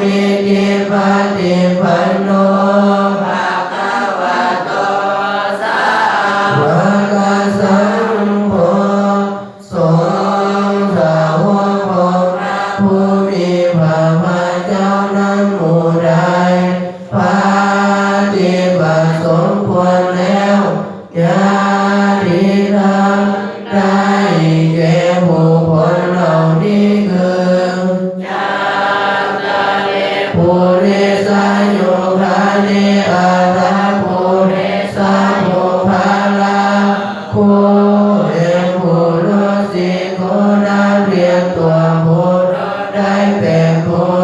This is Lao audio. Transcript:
ນິທິປະຕິປັນໂນ ພະຄະວະໂຕ ສາວະກະສັງໂຄ ສົງສາວົກຂອງພະຜູ້ມີພະພາກເຈົ້ານັ້ນ ໝູ່ໃດປະຕິບັດສົມຄວນແລ້ວ ຍາດທິທຳໄດ້ແກ່ບຸກຄົນເຫຼົ່ານີ້ຄື ປຸລິສະໂຍຄານິ ອັດຖະປຸລິສະບຸກຄະລາ ຄູ່ແຫ່ງບຸລຸດສິກຂຸນນຳ ລຽນຕົວບຸລຸດໄດ້ແປດຄົນ